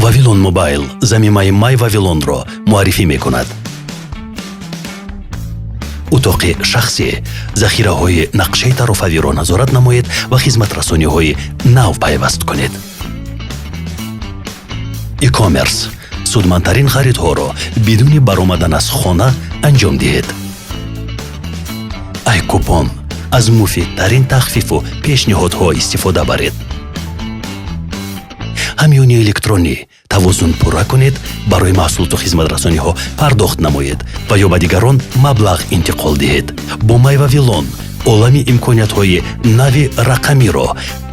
Вавилон Мобайл замимаи Май Вавилонро муаррифӣ мекунад. Утоқи шахсӣ, захираҳои нақшаи тарофавиро назорат намоед ва хизматрасониҳои нав пайваст кунед. E-commerce: судмандтарин харидҳоро бидуни баромадан аз хона анҷом диҳед. Айкупон: аз муфидтарин тахфифу пешниҳодҳо истифода баред. Ҳамёни электронӣ: тавозун пурра кунед, барои маҳсулоту хизматрасониҳо пардохт намоед ва ё ба дигарон маблағ интиқол диҳед. Бо Май Вавилон олами имкониятҳои нави рақамиро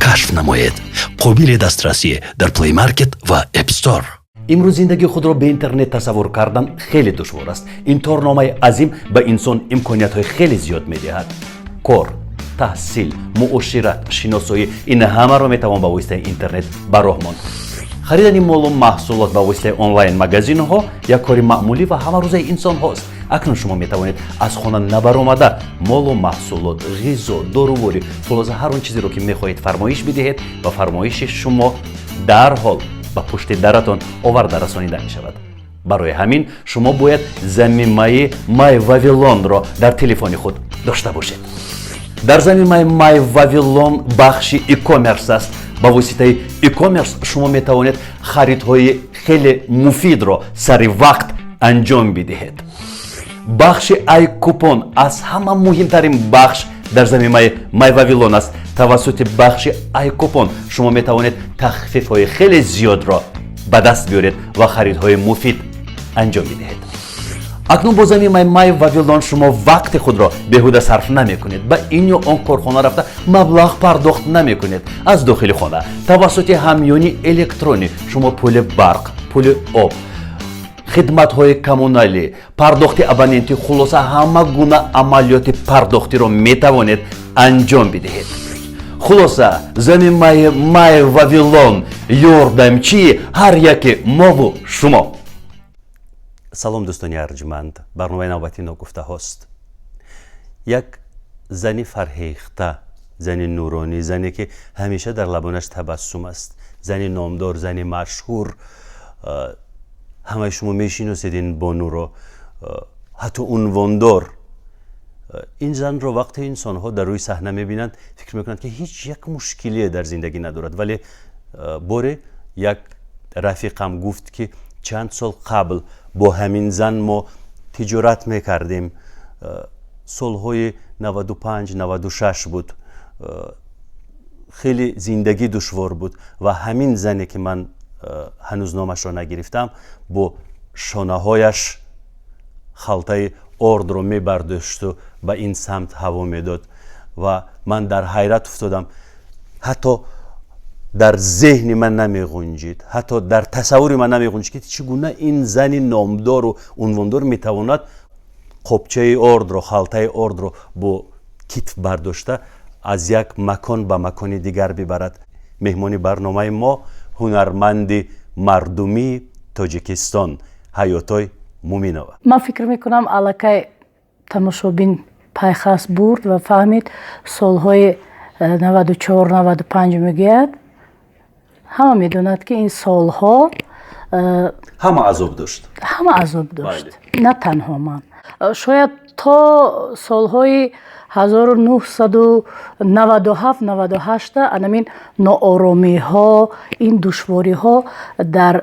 кашф намоед. Қобили дастрасӣ дар Play Market ва App Store. Имрӯз зиндагии худро бе интернет тасаввур кардан хеле душвор аст. Ин торномаи азим ба инсон имкониятҳои хеле зиёд медиҳад. Кор, таҳсил, муошират, шиносоӣ — ин ҳамаро метавон ба воситаи интернет ба роҳ монд. Харидани молу маҳсулот ба воситаи онлайн-магазинҳо як кори маъмулӣ ва ҳамарӯзаи инсонҳост. Акнун шумо метавонед аз хона набаромада молу маҳсулот, ғизо, доруворӣ, хулоса, ҳар он чизеро, ки мехоҳед, фармоиш бидиҳед ва фармоиши шумо дарҳол ба пушти даратон оварда расонида мешавад. Барои ҳамин шумо бояд замимаи Май Вавилонро дар телефони худ дошта бошед. Дар замимаи Май Вавилон бахши e-commerce аст. Ба воситаи e-commerce шумо метавонед харидҳои хеле муфидро сари вақт анҷом бидиҳед. Бахши айкупон аз ҳама муҳимтарин бахш дар замимаи Май Вавилон аст. Тавассути бахши айкупон шумо метавонед тахфифҳои хеле зиёдро ба даст биёред ва харидҳои муфид анҷом бидиҳед. Акнун бо замимаи Май Вавилон шумо вақти худро беҳуда сарф намекунед, ба ин ё он корхона рафта маблағ пардохт намекунед. Аз дохили хона тавассути ҳамёни электронӣ шумо пули барқ, пули об, хидматҳои коммуналӣ, пардохти абонентӣ, хулоса, ҳама гуна амалиёти пардохтиро метавонед анҷом бидиҳед. Хулоса, замимаи Май Вавилон ёрдамчии ҳар яке мову шумо. Салом, дӯстони арҷманд! Барномаи навбати «Ногуфтаҳост». Як зани фарҳехта, зани нуронӣ, зане, ки ҳамеша дар лабонаш табассум аст, зани номдор, зани машҳур. Ҳамаи шумо мешиносед ин бонуро, ҳатто унвондор. Ин занро вақте инсонҳо дар рӯи саҳна мебинанд, фикр мекунанд, ки ҳеҷ як мушкилие дар зиндагӣ надорад. Вале боре як рафиқам гуфт, ки чанд сол қабл бо ҳамин зан мо тиҷорат мекардем. Солҳои 95, 96 буд. Хеле зиндагӣ душвор буд ва ҳамин зане, ки ман ҳанӯз номашро нагирифтам, бо шонаҳояш халтаи ордро мебардошту ба ин самт ҳаво медод ва ман дар ҳайрат уфтодам. Ҳатто дар зеҳни ман намеғунҷид, ҳатто дар тасаввури ман намеғунҷид, ки чӣ гуна ин зани номдору унвондор метавонад қопчаи ордро, халтаи ордро бо китф бардошта аз як макон ба макони дигар бибарад. Меҳмони барномаи мо ҳунарманди мардумии Тоҷикистон Ҳаётой Муминова. Ман фикр мекунам, аллакай тамошобин пайхас бурд ва фаҳмид. Солҳои 94, 95 мегӯяд, ҳама медонад, ки ин солҳо ҳама азоб дошт. Ҳама азоб дошт, на танҳо ман. Шояд то солҳои 1997, 98 анамин нооромиҳо, ин душвориҳо дар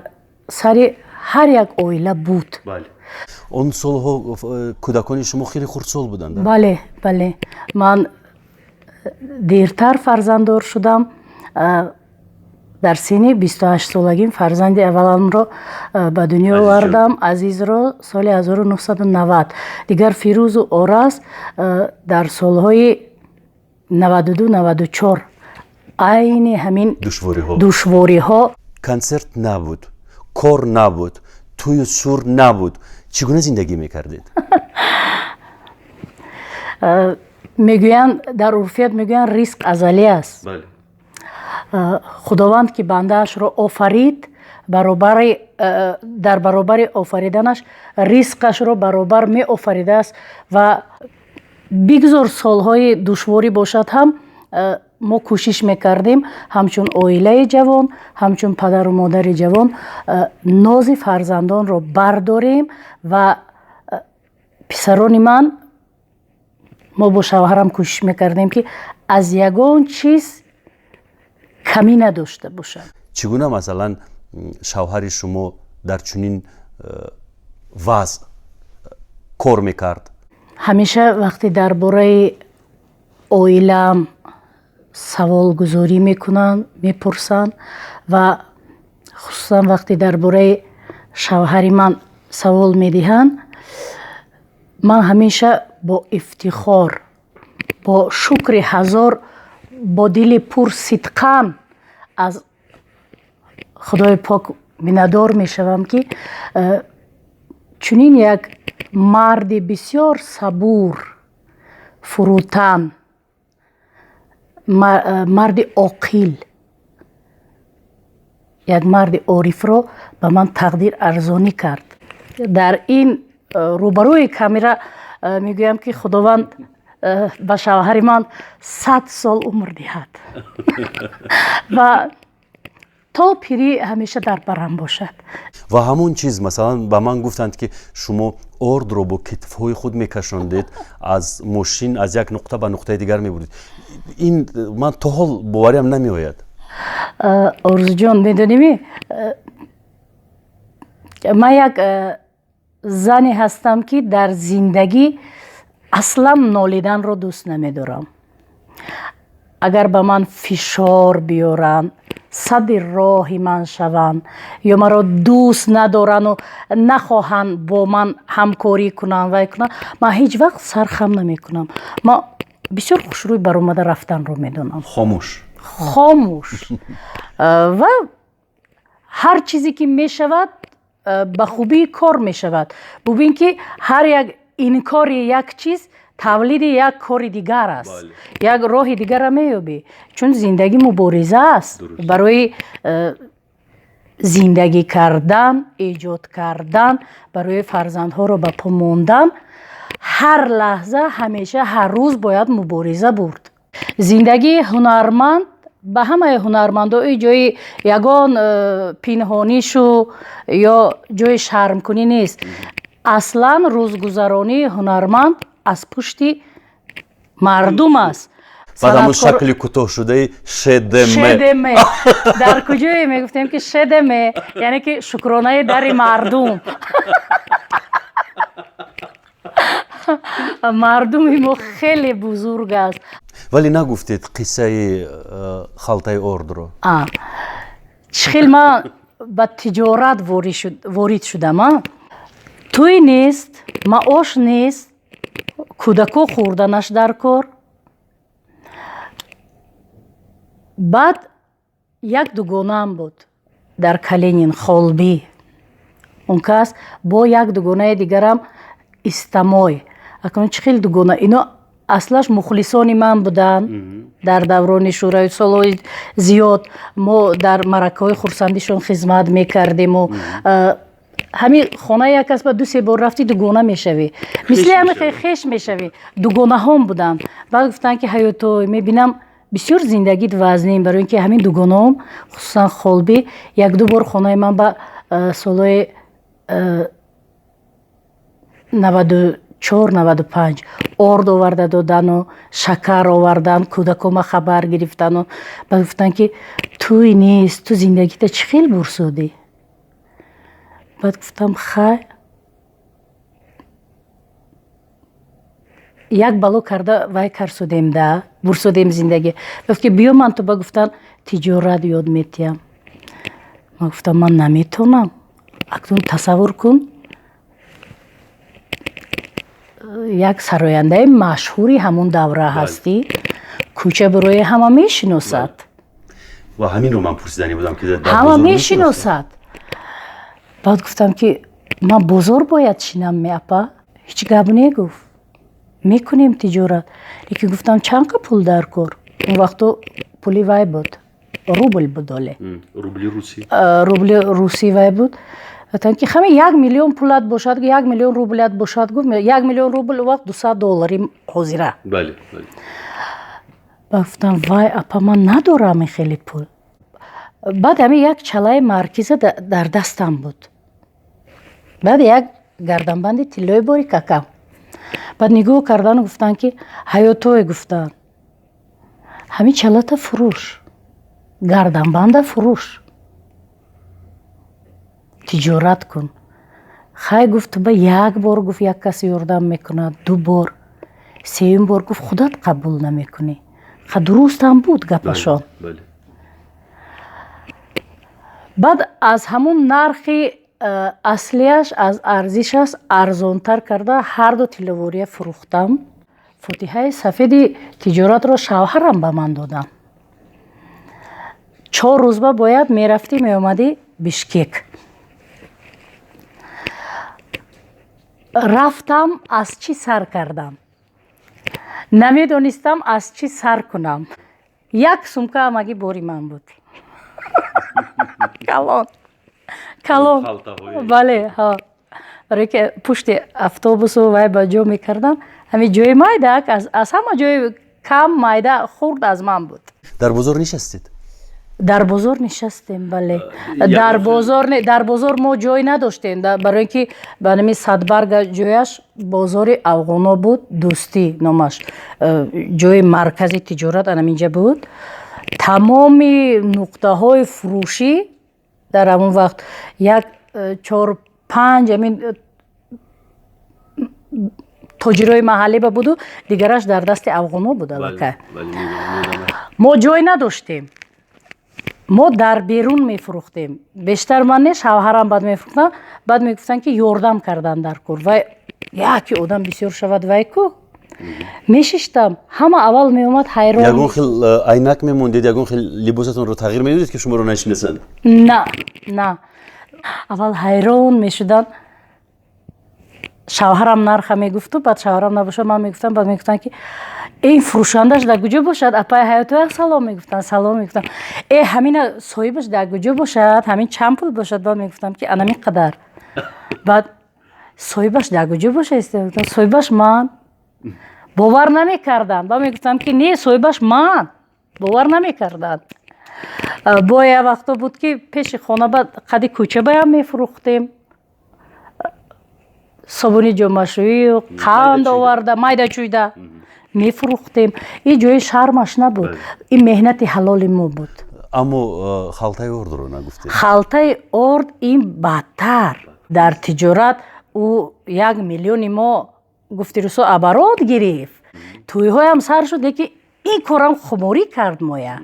сари ҳар як оила буд. Он солҳо кӯдакони шумо хеле хурдсол буданд? Бале, ман дертар фарзанддор шудам. Дар синни 28 солагим фарзанди авваламро ба дунё овардам, Азизро, соли 1990. Дигар Фирӯзу Ораз дар солҳои 92, 94, айни ҳамин душвориҳо. Консерт набуд, кор набуд, тӯю сур набуд. Чӣ гуна зиндагӣ мекардед? Мегӯянд, дар урфият мегӯянд, ризқ азалӣ аст. Худованд, ки бандаашро офарид, дар баробари офариданаш ризқашро баробар меофаридааст. Ва бигзор солҳои душворӣ бошад ҳам, Мо кӯшиш мекардем ҳамчун оилаи ҷавон, ҳамчун падару модари ҷавон нози фарзандонро бардорем. Ва писарони ман, мо бо шавҳарам кӯшиш мекардем, ки аз ягон чиз камӣ надошта бошанд. Чӣ гуна, масалан, шавҳари шумо дар чунин вазъ кор мекард? Ҳамеша вақте дар бораи оилаам саволгузорӣ мекунанд, мепурсанд ва хусусан вақте дар бораи шавҳари ман савол медиҳанд, ман ҳамеша бо ифтихор, бо шукри ҳазор, бо дили пур сидқан аз Худои пок миннатдор мешавам, ки чунин як марди бисёр сабур, фурӯтан, марди оқил, як марди орифро ба ман тақдир арзонӣ кард. Дар ин рӯбарӯи камера мегӯям, ки Худованд ба шавҳари ман 100 сол умр диҳад ва то пирӣ ҳамеша дар барам бошад. Ва ҳамон чиз, масалан, ба ман гуфтанд, ки шумо ордро бо китфҳои худ мекашондед, аз мошин аз як нуқта ба нуқтаи дигар мебурдед. Ин ман то ҳол бовариам намеояд. Орзуҷон, медонӣ, ман як зане ҳастам, ки дар зиндагӣ аслан нолиданро дӯст намедорам. Агар ба ман фишор биёранд, садди роҳи ман шаванд ё маро дӯст надорану нахоҳанд бо ман ҳамкорӣ кунанд, вай кунанд, ман ҳеҷ вақт сархам намекунам. Ман бисёр хушрӯй баромада рафтанро медонам. Хомӯш. Хомӯш. Ва ҳар чизе ки мешавад, ба хубии кор мешавад. Бубин, ки ҳар як инкори як чиз тавлиди як кори дигар аст, як роҳи дигарро меёбӣ, чун зиндагӣ мубориза аст барои зиндагӣ кардан, эҷод кардан, барои фарзандҳоро ба по мондан. Ҳар лаҳза, ҳамеша, ҳар рӯз бояд мубориза бурд. Зиндагии ҳунарманд, ба ҳамаи ҳунармандои ҷои ягон пинҳонишу ё ҷои шармкунӣ нест. Аслан рӯзгузаронии ҳунарманд аз пушти мардум аст. Баъд ҳамун шакли кӯтоҳшудаи ШДМ. ШДМ. Дар куҷое мегуфтем, ки ШДМ, яъне ки шукронаи дари мардум. Мардуми мо хеле бузург аст. Вале нагуфтед қиссаи халтаи ордро. Чӣ хел ман ба тиҷорат ворид шудам? Тӯй нест, маош нест, кӯдако хӯрданаш дар кор. Баъд як дугонаам буд дар Калинин, Холбӣ. Он кас бо як дугонаи дигарам, Истамой. Акнун чӣ хел дугона? Ино аслаш мухлисони ман буданд дар даврони шӯравӣ. Солҳои зиёд мо дар маъракаҳои хурсандишон хизмат мекардему. Ҳамин хонаи як кас ба ду се бор рафтӣ, дугона мешавӣ, мисли ҳами хеш мешавӣ. Дугонаҳом буданд. Баъд гуфтанд, ки ҳаётой, мебинам, бисёр зиндагит вазнин, барои ин ки ҳамин дугонаҳом, хусусан Холбӣ, якду бор хонаи ман ба солҳои 94, 95 орд оварда додану шакар овардан, кӯдакома хабар гирифтану. Баъд гуфтанд, ки тӯй нест, ту зиндагита чӣ хел бурсодӣ? Баъд гуфтам, хай, як бало карда вай карсодем, да бурсодем зиндагӣ. Гуфт, ки биё, ман ту ба гуфтан тиҷорат ёд метиҳам. Ман гуфтам, ман наметонам. Акнун тасаввур кун, як сарояндаи машҳури ҳамун давра ҳастӣ, кӯча барои ҳама мешиносад. Ва ҳаминро ман пурсиданӣ будам, ки ҳама мешиносад. Баъд гуфтам, ки ман бозор бояд шинам, меапа? Ҳеҷ гап негуфт, мекунем тиҷорат. Лекин гуфтам, чанд қа пул дар кор? Он вақто пули вай буд, рубл буд оле. Рубли русӣ. Рубли русӣ вай буд. Гуфтам, ки ҳама 1 миллион пулат бошад, 1 миллион рублят бошад, гуфт, 1 миллион рубл у вақт 200 доллари ҳозира. Ба гуфтам: «Вай, апа, ман надорам ин хеле пул». Баъд ҳамин як чалаи маркиза дар дастам буд, баъд як гарданбанди тиллои бори какам. Баъд нигоҳ кардану гуфтанд, ки: «Ҳаётой, — гуфтанд, — ҳамин чалата фурӯш, гарданбанда фурӯш, тиҷорат кун». Хай, гуфт, ба як бор, гуфт, як кас ёрдам мекунад, ду бор, сеюм бор, гуфт, худат қабул намекунӣ. Ха, дурустам буд гапашон. Баъд аз ҳамун нархи аслияш, аз арзишаш арзонтар карда, ҳарду тилловория фурӯхтам. Фотиҳаи сафеди тиҷоратро шавҳарам ба ман доданд. 4 рӯзба бояд мерафтӣ, меомадӣ Бишкек. Рафтам, аз чӣ сар кардам, намедонистам, аз чӣ сар кунам. Як сумка ҳамагӣ бори ман буд, калон калон. Бале, ҳа, барое ки пушти автобусу вай ба ҷо мекардам, ҳамин ҷои майдаак, аз ҳама ҷои кам, майда, хурд аз ман буд. Дар бозор нишастед? Дар бозор нишастем, бале. Дар бозор, дар бозор мо ҷой надоштем, барои ки ба нами Садбарга ҷояш бозори афғоно буд, Дӯстӣ номаш, ҷои маркази тиҷорат анаминҷа буд. Тамоми нуқтаҳои фурӯшӣ дар ҳамон вақт як чор панҷ ҳамин тоҷирои маҳаллӣ ба буду, дигараш дар дасти афғоно буд. Аллакай мо ҷой надоштем, мо дар берун мефурӯхтем бештар. Ман не, шавҳарам баъд мефурӯхтам. Баъд мегуфтанд, ки ёрдам кардан дар кор, вай яке одам бисёр шавад, вай ку мешиштам, ҳама аввал меомад, ҳайрон. Ягон хел айнак мемондед, ягон хел либосатонро тағйир медодед, ки шуморо нашинасанд? На, на, аввал ҳайрон мешуданд. Шавҳарам нарха мегуфту, баъд шавҳарам набошад, ман мегуфтам. Баъд мегуфтанд, ки ин фурӯшандаш дар куҷо бошад, апаи Ҳаётоя? Салом мегуфтанд, салом мегуфтам. Э, ҳамина соҳибаш дар куҷо бошад, ҳамин чанд пул бошад? Баъд мегуфтам, ки анамин қадар. Баъд соҳибаш дар куҷо бошад? Соҳибаш ман. Бовар намекарданд. Баъд мегуфтам, ки не, соҳибаш ман. Бовар намекарданд. Бо як вақто буд, ки пеши хона ба қади кӯча баям мефурӯхтем, собуни ҷомашӯию қанд оварда, майда чӯйда мефурӯхтем. Ин ҷои шармаш набуд, ин меҳнати ҳалоли мо буд. Аммо халтаи ордро нагуфтед. Халтаи орд ин бадтар дар тиҷорат. Ӯ 1 миллиони мо, гуфти русо, оборот гирифт, тӯйҳоям сар шуд, лекин ин корам хуморӣ кард моя.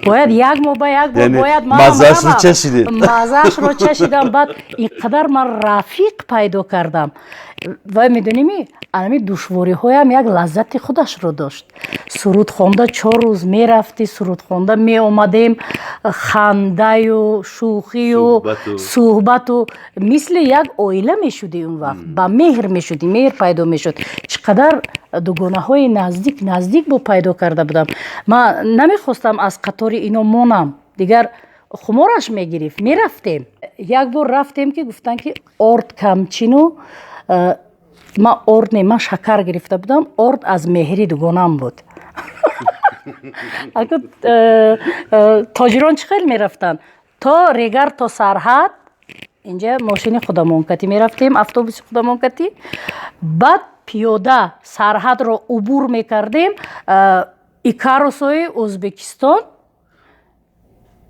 Бояд як моҳ ба як бор бояд. Маззаашро чашидед? Маззаашро чашидам. Баъд ин қадар ман рафиқ пайдо кардам. Вай, медоними, анами душвориҳоям як лаззати худашро дошт. Суруд хонда 4 рӯз мерафтӣ, суруд хонда меомадем, хандаю шӯхию суҳбату, мисли як оила мешудӣ. Он вақт ба меҳр мешудӣ, меҳр пайдо мешуд. Чӣ қадар дугонаҳои наздик наздик бо пайдо карда будам. Ман намехостам аз қатори ино монам, дигар хумораш мегирифт. Мерафтем, як бор рафтем, ки гуфтанд, ки орд камчину. Ман орд не, ман шакар гирифта будам, орд аз меҳри дугонам буд. Тоҷирон чӣ хел мерафтанд? То Регар, то сарҳад инҷа мошини худамон катӣ мерафтем, автобуси худамон катӣ. Баъд пиёда сарҳадро убур мекардем. Икарусои Ӯзбекистон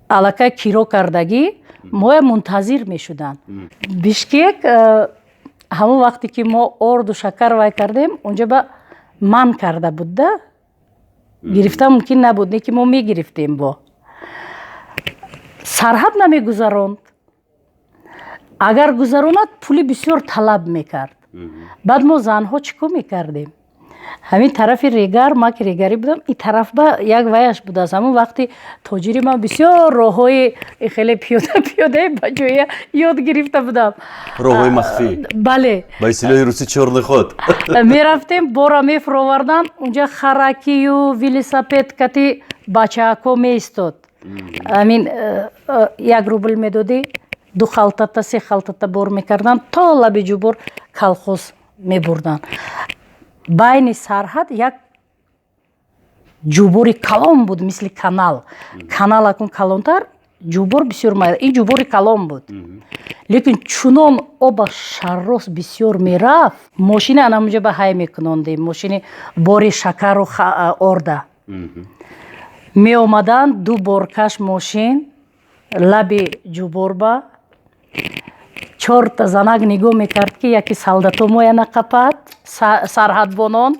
аллакай киро кардагӣ, моя мунтазир мешуданд. Бишкек ҳамон вақте ки мо орду шакар вай кардем, унҷа ба ман карда буд да, гирифта мумкин набуд, не ки мо мегирифтем, бо сарҳад намегузаронд. Агар гузаронад, пули бисёр талаб мекард. Баъд мо занҳо чӣ кор мекардем? Ҳамин тарафи Регар, ман ки регарӣ будам, ин тараф ба як ваяш будааст. Ҳамон вақти тоҷири ман бисёр роҳҳои хеле пиёда пиёдаи ба ҷоя ёд гирифта будам. Роҳҳои махфӣ. Бале. Ба истилоҳи русӣ, чёрный ход. Мерафтем, бора мефуровардан, унҷа харакию велосипед кати бачаако меистод. Ҳамин 1 рубл медодӣ, ду халтата, се халтата бор мекарданд, то лаби ҷубор колхоз мебурданд. Байни сарҳад як Ҷубори калон буд, мисли канал. Канал акун калонтар, ҷубор бисёр майда. Ин ҷубори калон буд, лекин чунон оба шаррос бисёр мерафт, мошина анамунҷа ба ҳай мекунондем. Мошини бори шакару орда меомаданд, ду боркаш мошин лаби ҷуборба, чорта занак нигоҳ мекард, ки яке солдато моя нақапад, сарҳадбонон,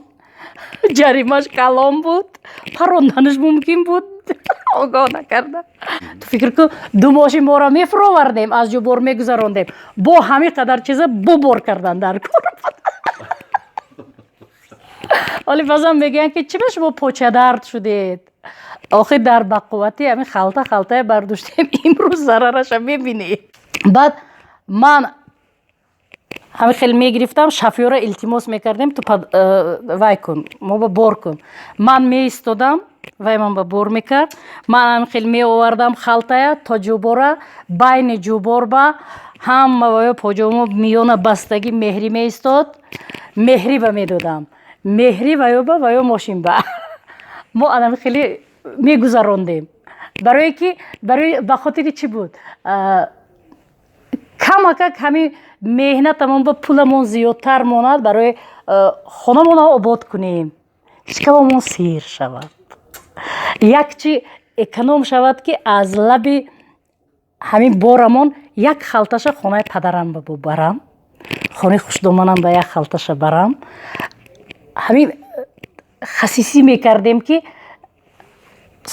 ҷаримаш калон буд, паронданаш мумкин буд огоҳ накарда. Ту фикр кун, ду мошин бора мефуровардем, аз ҷубор мегузарондем, бо ҳамин қадар чиза бо бор кардан дар кор. Ҳоли баъзан мегӯянд, ки чӣ ба шумо почадард шудед? Охир дар бақувватӣ ҳамин халта халтае бардоштем, имрӯз зарараша мебинӣ. Баъд ман ҳамин хел мегирифтам, шофёра илтимос мекардем: ту вай кун, мо ба бор кун. Ман меистодам, вай ман ба бор мекард. Ман ҳамин хел меовардам халтая то ҷубора, байни ҷуборба ҳама ваё поҷомо миёна бастагӣ, Меҳрӣ меистод, Меҳрӣ ба медодам, Меҳрӣ ваёба ваё мошинба. Мо анами хеле мегузарондем, барое ки барои ба хотири чӣ буд, камакак ҳамин меҳнатамон ба пуламон зиёдтар монад, барои хонамонро обод кунем, шикамамон сер шавад, як чи эконом шавад, ки аз лаби ҳамин борамон як халташа хонаи падарам ба барам, хонаи хушдоманам ба як халташа барам. Ҳамин хасисӣ мекардем, ки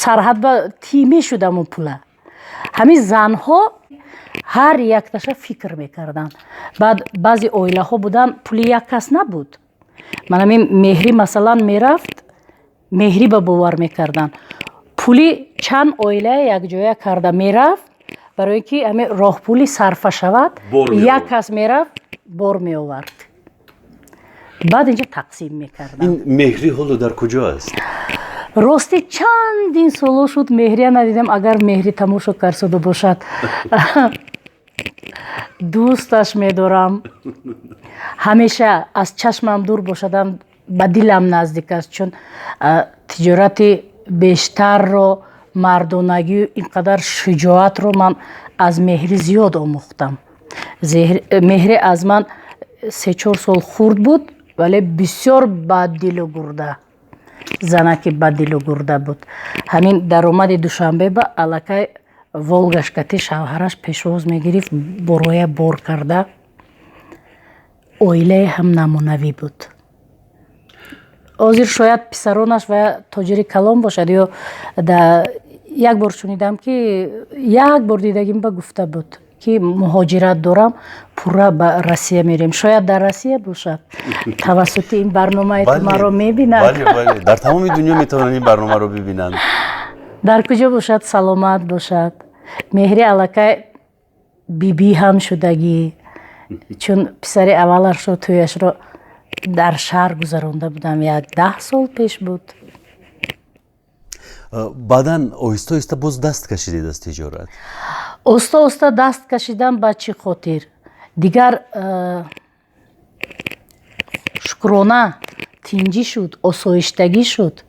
сарҳад ба тӣ мешуд ҳамон пула. Ҳамин занҳо ҳар якташа фикр мекарданд. Баъд баъзе оилаҳо буданд, пули як кас набуд. Ман ҳамин Меҳрӣ, масалан, мерафт, Меҳрӣ ба бовар мекарданд, пули чанд оилае якҷоя карда мерафт, барои ки ҳамин роҳпули сарфа шавад. Як кас мерафт, бор меовард, баъд инҷа тақсим мекарданд. Ин Меҳрӣ ҳоло дар куҷо аст? Рости, чандин соло шуд, Меҳрия надидам. Агар Меҳрӣ тамошо карсода бошад, дӯсташ медорам. Ҳамеша аз чашмам дур бошадам, ба дилам наздик аст, чун тиҷорати бештарро, мардонагию ин қадар шуҷоатро ман аз Меҳрӣ зиёд омӯхтам. Меҳрӣ аз ман 3-4 сол хурд буд, вале бисёр баддилу гурда, занаки баддилу гурда буд. Ҳамин даромади Душанбе ба аллакай Волгашкати шавҳараш пешвоз мегирифт, бороя бор карда. Оилае ҳам намунавӣ буд. Ҳозир шояд писаронаш ва тоҷири калон бошад. Ё як бор шунидам, ки як бор дидагим, ба гуфта буд, ки муҳоҷират дорам, пурра ба Россия мерем. Шояд дар Россия бошад, тавассути ин барномаи ту маро мебинад. Бале, дар тамоми дунё метавонанд ин барномаро бибинанд. Дар куҷо бошад, саломат бошад. Меҳри аллакай бибӣ ҳам шудагӣ, чун писари аввалашро тӯяшро дар шаҳр гузаронда будам, як 10 сол пеш буд. Баъдан оҳиста оҳиста боз даст кашидед аз тиҷорат? Оста оста даст кашидам. Ба чӣ хотир? Дигар шукрона, тинҷӣ шуд, осоиштагӣ шуд.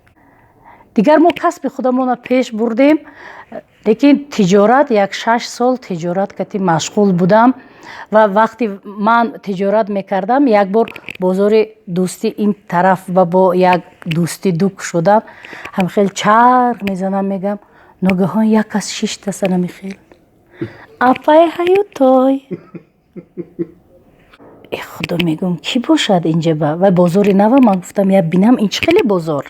Дигар мо касби худамонро пеш бурдем, лекин тиҷорат як 6 сол тиҷорат кати машғул будам. Ва вақте ман тиҷорат мекардам, як бор бозори Дӯстӣ ин тараф ба бо як дӯстӣ дук шудам. Ҳам хел чарх мезанам, мегам, ногаҳон як кас шиштаса, намихел апай ҳаютой. Э, худо, мегӯм, кӣ бошад инҷа ба вай бозори нава? Ман гуфтам, я бинам, ин чӣ хеле бозор.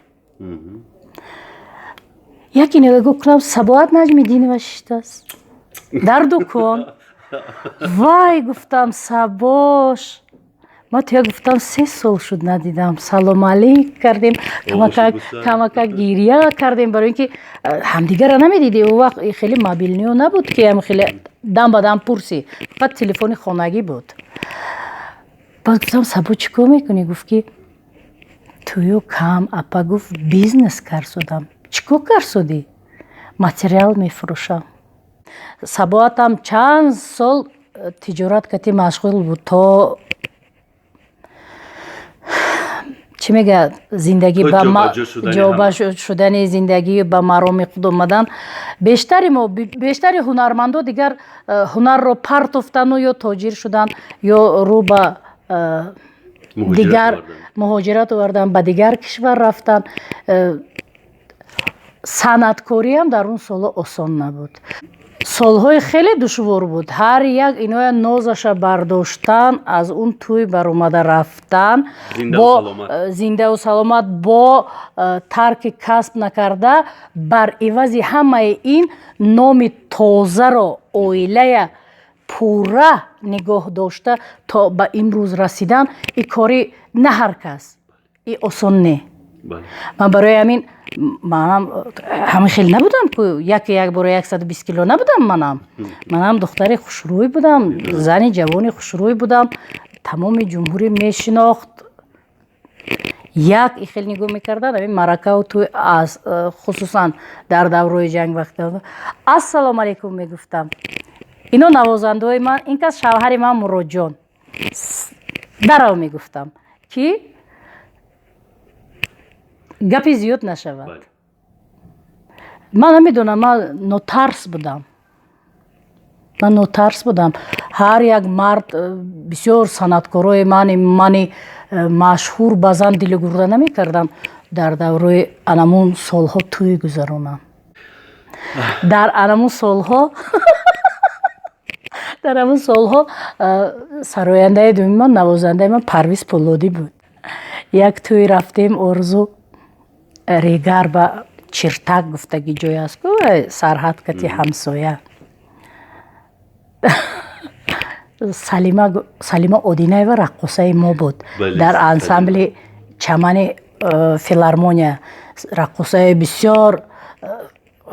Яке нигоҳ кунам, Сабоат Наҷмиддинова шиштааст дар дукон. Вай, гуфтам, сабош, ма туя, гуфтам, 3 сол шуд надидам. Салом алейк кардем, камакак гиря кардем, барои ин ки ҳамдигарра намедидем. Он вақт хеле мобильный ё набуд, ки ам хеле дам ба дам пурсӣ, фақат телефони хонагӣ буд. Баъд гуфтам: «Сабо, чӣ кор мекунӣ?» Гуфт, ки тӯю кам, апа, гуфт, бизнес карсодам. Чӣ кор карсодӣ? Материал мефурӯшам. Сабоатам чанд сол тиҷорат кати машғул буд, то Чӣ мегӯяд, зиндагӣ ба ҷоба шудани зиндагӣ, ба мароми худ омадан. Бештари мо, бештари ҳунармандо дигар ҳунарро партофтану ё тоҷир шудан, ё рӯ ба дигар муҳоҷират овардан, ба дигар кишвар рафтан. Санъаткориам дар он солҳо осон набуд, солҳои хеле душвор буд. Ҳар як иноя нозаша бардоштан, аз он тӯй баромада рафтан бо зиндаву саломат, бо тарки касб накарда, бар ивази ҳамаи ин номи тозаро, оилая пурра нигоҳ дошта то ба имрӯз расидан, и кори на ҳар кас, и осон не. Ман барои ҳамин манам ҳамин хел набудам, ку яке як бора 120 кило набудам. Манам духтари хушрӯй будам, зани ҷавони хушрӯй будам, тамоми ҷумҳурӣ мешинохт. Як и хел нигоҳ мекардан, ҳамин маъракаву тӯй, хусусан дар даврои ҷанг, вақт «Ассалому алайкум» мегуфтам. Ино навозандаҳои ман, ин кас шавҳари ман Муроҷон, дарав мегуфтам, ки гапи зиёд нашавад. Ман намедонам, ман нотарс будам, ман нотарс будам. Ҳар як мард, бисёр санъаткорои мани машҳур баъзан дилу гурда намекардам дар даврои анамун солҳо тӯй гузаронам. Дар анамун солҳо, дар ҳамун солҳо сарояндаи дуюми ман, навозандаи ман Парвиз Пулодӣ буд. Як тӯй рафтем, орзу Регар ба Чиртак гуфтаги ҷой аст ку, сарҳад кати ҳамсоя. Салима Одинаева раққосаи мо буд дар ансамбли Чамани филармония, раққосаи бисёр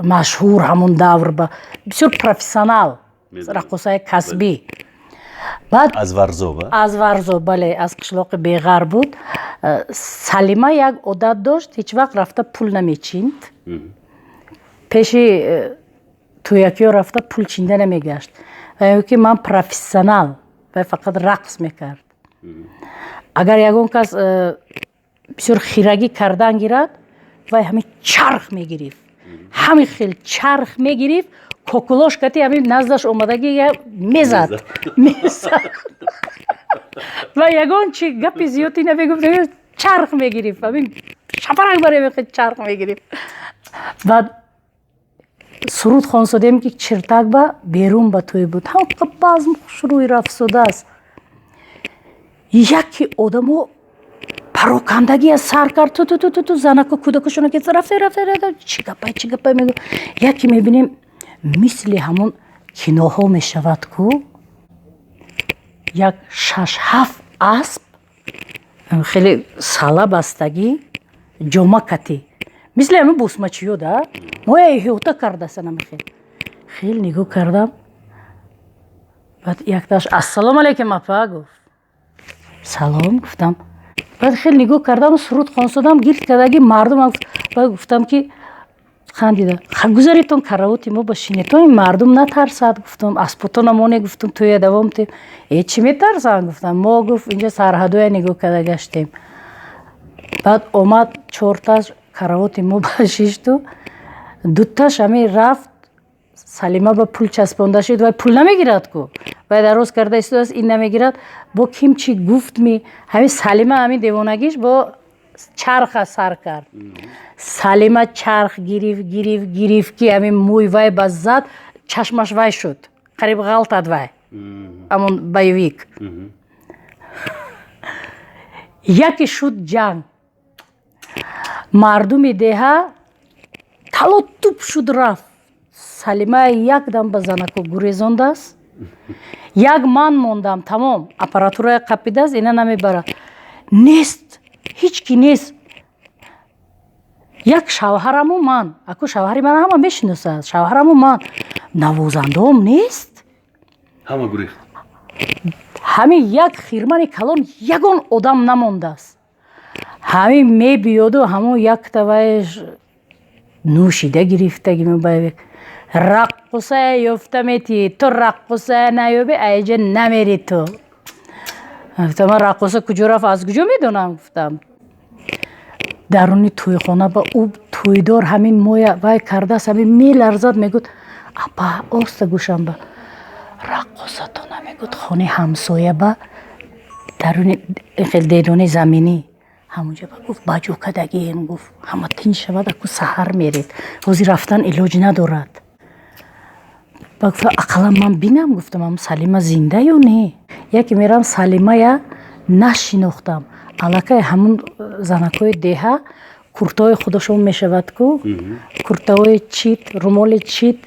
машҳур ҳамун давр, ба бисёр профессионал, раққосаи касбӣ. Баъд аз Варзоб? Аз Варзоб, бале, аз қишлоқи Беғар буд. Салима як одат дошт, ҳеҷ вақт рафта пул намечинд, пеши тӯякиё рафта пул чинда намегашт. Ки ман профессионал, вай фақат рақс мекард. Агар ягон кас бисёр хирагӣ кардан гирад, вай ҳамин чарх мегирифт, ҳамин хел чарх мегирифт, кокулош кати ҳамин наздаш омадагӣ мезад, мезад ва ягон чи гапи зиёдӣ намегуфт, чарх мегирифт, ҳамин шапарак барои чарх мегирифт. Баъд суруд хонсодем, ки Чиртак ба берун ба тӯй буд, ҳамқа базм хушрӯй рафсудааст. Яке одамо парокандагӣ аз сар кард, ту ту ту ту, занако кӯдакошона ки рафта рафта рафта, чӣ гапай, чӣ гапай мегӯ. Яке мебинем, мисли ҳамон киноҳо мешавад ку, як шаш ҳафт асп хеле сала бастагӣ, ҷома катӣ, мисли ҳамин босмачиё да, моя иҳота кардасан. Ами хел нигоҳ кардам, баъд якташ «Ассалому алайкум, апа» гуфт. «Салом» гуфтам. Баъд хел нигоҳ кардам, суруд хонсодам, гирд кардаги мардум. Баъд гуфтам, ки хандида: «Гузаритон, каравоти мо ба шинетон, ин мардум натарсад» гуфтам. «Аспотона моне» гуфтам, «тӯя давом тем». «Э, чӣ метарсанд?» гуфтам. «Мо», гуфт, «инҷа сарҳадоя нигоҳ карда гаштем». Баъд омад, чорташ каравоти мо ба шишту дуташ ҳамин рафт, Салима ба пул часпонда шуд. Вай пул намегирад ку, вай дароз карда истодааст, ин намегирад. Бо ким чӣ гуфт ми, ҳамин Салима ҳамин девонагиш бо чарха сар кард. Салима чарх гирифт, гирифт, гирифт, ки ҳамин мӯй вай ба зад, чашмаш вай шуд, қариб ғалтад вай, ҳамон боевик. Яке шуд ҷанг, мардуми деҳа талотуб шуд, рафт. Салима якдам ба занако гурезондааст, як ман мондам. Тамом, аппаратурая қапидааст, ина намебарад, нест, ҳеҷ ки нест, як шавҳараму ман. Аку шавҳари ман ҳама мешиносад, шавҳараму ман, навозандаом нест. Ҳама гурехт. Ҳамин як хирмани калон ягон одам намондааст. Ҳамин мебиёду ҳамон якта вайш нӯшида гирифтаги мебаявек: «Раққусая ёфта метӣ, ту раққусая наёбӣ, айҷа намери ту». Гуфтам: «Ман раққоса куҷо рафт, аз куҷо медонам?» Гуфтам. Даруни тӯйхона ба ӯ тӯйдор ҳамин моя вай кардааст, ҳамин меларзад, мегӯд: «Апа», оста гӯшамба, «раққосатона», мегӯд, «хонаи ҳамсоя ба даруни хел дедони заминӣ ҳамунҷа ба», гуфт, «баҷо кардагием», гуфт, «ҳама тинч шавад, аку саҳар меред, ҳозир рафтан илоҷ надорад». Ба гуфта, ақаллан ман бинам, гуфтам, ам Салима зинда ё не. Яке мерам, Салимая нашинохтам. Аллакай ҳамун занакҳои деҳа куртаҳои худашон мешавад ку, куртаҳои чит, румоли чит,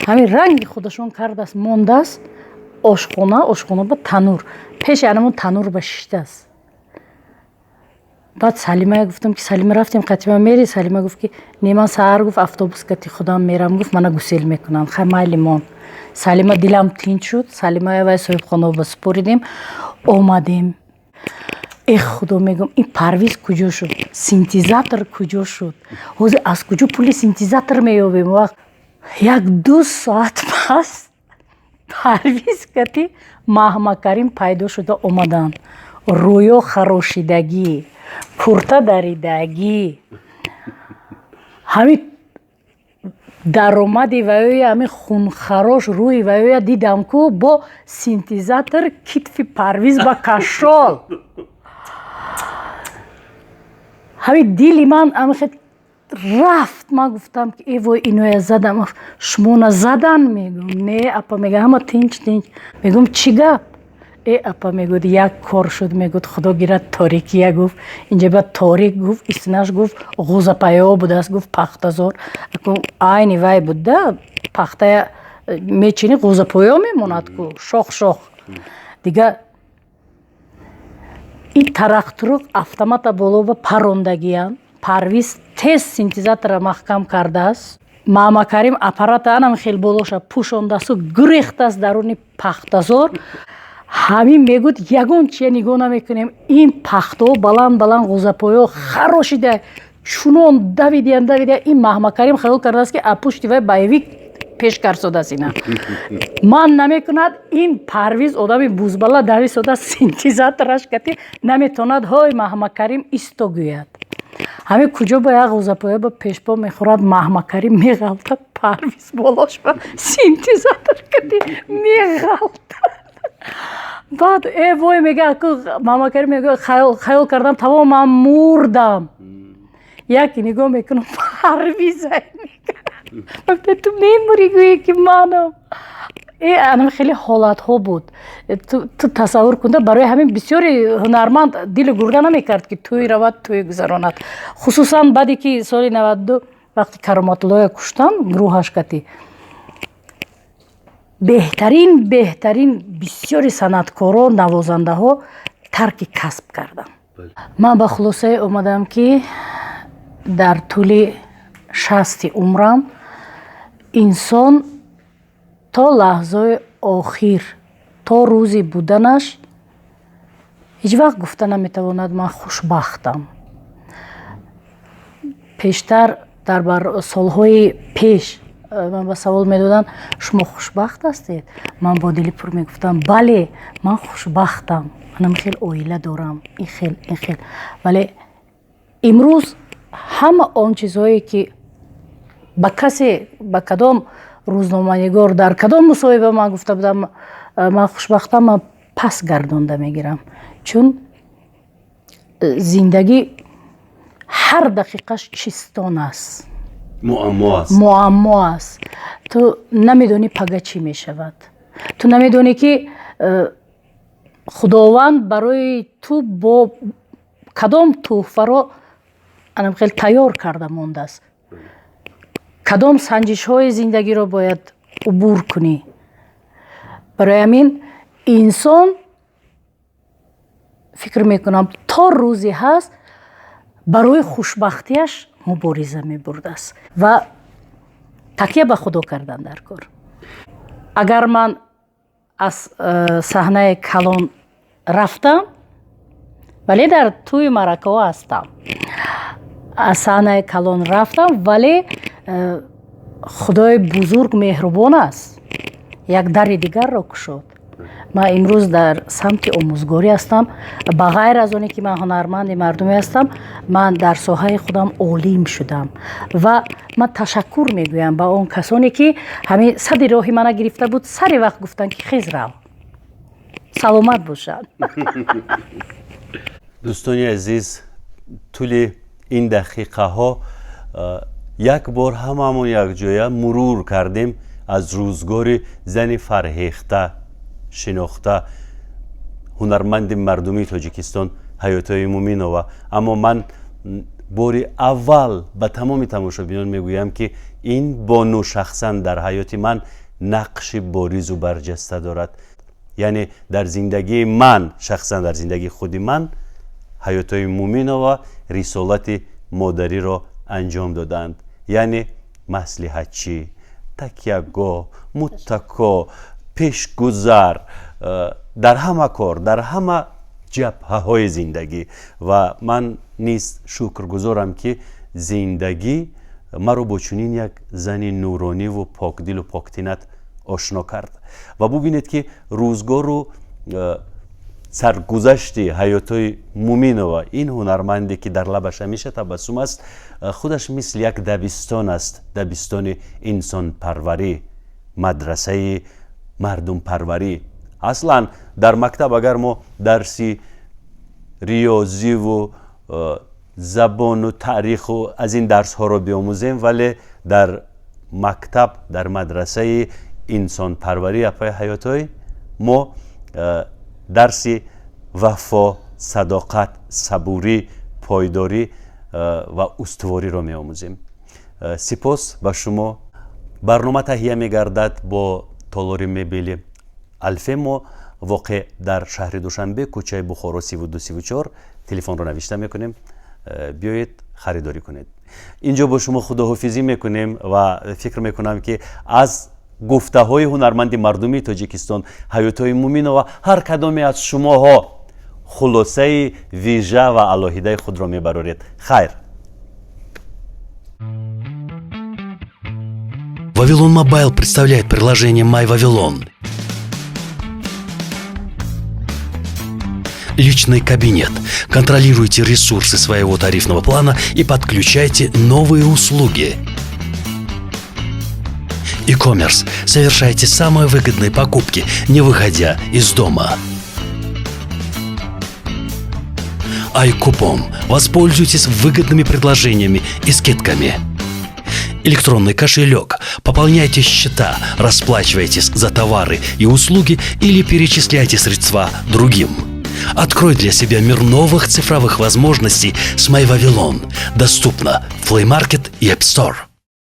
ҳамин ранги худашон кардааст, мондааст. Ошхона, ошхона ба танур, пеши анамон танур ба шиштааст. Баъд Салимая гуфтам, ки Салима, рафтем, қатима мери? Салима гуфт, ки не, ман саҳар, гуфт, автобус кати худам мерам, гуфт, мана гусел мекунам. Хай, майли, мон. Салима, дилам тинч шуд. Салимая вай соҳибхонао ба супоридем, омадем. Эх, Худо, мегӯм, ин Парвиз куҷо шуд, синтезатор куҷо шуд? Ҳозир аз куҷо пули синтезатор меёбем? Вақт 1-2 соат пас Парвиз кати Маҳмакарим пайдо шуда омаданд. Рӯё харошидагӣ, курта даридагӣ, ҳамин даромади ваёя, ҳамин хунхарош рӯи ваёя дидам ку, бо синтезатор китфи Парвиз ба кашол. Ҳамин дили ман амхе рафт. Ман гуфтам, ки э вой, иноя задам, шумона задан. Мегӯм: «Не, апа», мега, «ҳама тинч, тинч». Мегӯм: «Чӣ гап?» «Э, апа», мегӯд, «як кор шуд», мегӯд, «худо гирад торикия», гуфт, «инҷа ба торик», гуфт, «истинаш», гуфт, «ғӯзапаё будааст», гуфт, «пахтазор айни вай буда, пахтая мечини, ғӯзапоё мемонад ку, шох шох дига. Ин тарақтуруқ автомата боло ба парондагиян. Парвиз тез синтезатора маҳкам кардааст, Маҳмакарим аппарата анам хел болоша пӯшондасту гурехтааст даруни пахтазор. Ҳамин, мегӯд, ягон чия нигоҳ намекунем, ин пахтаҳо баланд баланд, ғӯзапоё харошида, чунон давидиян, давидиян. Ин Маҳмакарим хаёл кардааст, ки аз пушти вай боевик пеш карсодааст, ина ман намекунад. Ин Парвиз одами бузбала дависода, синтезатораш кати наметавонад ҳой, Маҳмакарим, исто гӯяд. Ҳамин куҷо ба як ғӯзапоя ба пешпо мехӯрад, Маҳмакарим меғалтад, Парвиз болош ба синтезатор кати меғалтад. Баъд э вой, мега, Маҳмакарим мега, хаёл кардам, тамом, ман мурдам. Яке нигоҳ мекунам, Парвиза. Мега, ту мемурӣ, гӯе ки манам. Э, анам хеле ҳолатҳо буд, ту тасаввур кунда. Барои ҳамин бисёри ҳунарманд дилу гурда намекард, ки тӯй равад, тӯй гузаронад, хусусан баъде ки соли 92 вақти Кароматуллоя куштан, гурӯҳаш кати беҳтарин, беҳтарин бисёри санъаткоро, навозандаҳо тарки касб карданд. Ман ба хулосае омадам, ки дар тӯли 60-и умрам инсон то лаҳзаи охир, то рӯзи буданаш ҳеҷ вақт гуфта наметавонад: «Ман хушбахтам». Пештар, дар солҳои пеш, ман ба савол медоданд: «Шумо хушбахт ҳастед?» Ман бо дили пур мегуфтам: «Бале, ман хушбахтам, манам хел оила дорам, ин хел, ин хел». Вале имрӯз ҳама он чизҳое, ки ба касе, ба кадом рӯзноманигор, дар кадом мусоҳиба ман гуфта будам «ман хушбахтам», ман пас гардонда мегирам, чун зиндагӣ ҳар дақиқаш чистон аст. Муаммо аст. Муаммо аст. Ту намедонӣ, пага чӣ мешавад. Ту намедонӣ, ки Худованд барои ту бо кадом тӯҳфаро анам хел тайёр карда мондааст, кадом санҷишҳои зиндагиро бояд убур кунӣ. Барои ҳамин инсон, фикр мекунам, то рӯзе ҳаст, барои хушбахтиаш мубориза мебурдааст ва такя ба Худо кардан дар кор. Агар ман аз саҳнаи калон рафтам, вале дар тӯи маъракаҳо ҳастам, аз саҳнаи калон рафтам, вале Худои бузург меҳрубон аст, як дари дигарро кушод. Ман имрӯз дар самти омӯзгорӣ ҳастам. Ба ғайр аз оне ки ман ҳунарманди мардумӣ ҳастам, ман дар соҳаи худам олим шудам ва ман ташаккур мегӯям ба он касоне, ки ҳамин сади роҳи мана гирифта буд, сари вақт гуфтанд, ки хез, рав, саломат бошад. Дӯстони азиз, тӯли ин дақиқаҳо як бор ҳамамон якҷоя мурур кардем аз рӯзгори зани фарҳехта, шинохта, ҳунарманди мардумии Тоҷикистон Ҳаётои Муминова. Аммо ман бори аввал ба тамоми тамошобинон мегӯям, ки ин бону шахсан дар ҳаёти ман нақши боризу барҷаста дорад, яъне дар зиндагии ман, шахсан дар зиндагии худи ман Ҳаётои Муминова рисолати модариро анҷом додаанд, яъне маслиҳатчӣ, такягоҳ, муттако, пешгузар дар ҳама кор, дар ҳама ҷабҳаҳои зиндагӣ. Ва ман низ шукргузорам, ки зиндагӣ маро бо чунин як зани нурониву покдилу поктинат ошно кард. Ва бубинед, ки рӯзгору саргузашти Ҳаётои Муминова, ин ҳунарманде, ки дар лабаш ҳамеша табассум аст, худаш мисли як дабистон аст, дабистони инсонпарварӣ, мадрасаи мардумпарварӣ. Аслан дар мактаб агар мо дарси риёзиву забону таъриху аз ин дарсҳоро биомӯзем, вале дар мактаб, дар мадрасаи инсонпарварӣ апаи Ҳаётой мо дарси вафо, садоқат, сабурӣ, пойдорӣ ва устувориро меомӯзем. Сипос ба шумо. Барнома таҳия мегардад бо толори мебели Алфемо, воқеъ дар шаҳри Душанбе, кӯчаи Бухоро, 32-34. Телефонро навишта мекунем, биёед, харидорӣ кунед. Инҷо бо шумо худоҳофизӣ мекунем ва фикр мекунам, ки аз гуфтаҳои ҳунарманди мардумии Тоҷикистон Ҳаётои Муминова ҳар кадоме аз шумоҳо хулосаи вижа ва алоҳидаи худро мебароред. Хайр. Вавилон Мобайл представляет приложение My Вавилон. Личный кабинет. Контролируйте ресурсы своего тарифного плана и подключайте новые услуги. E-commerce. Совершайте самые выгодные покупки, не выходя из дома. iКупон. Воспользуйтесь выгодными предложениями и скидками. Электронный кошелек. Пополняйте счета, расплачивайтесь за товары и услуги или перечисляйте средства другим. Открой для себя мир новых цифровых возможностей с MyVavilon. Доступно в Play Market и App Store.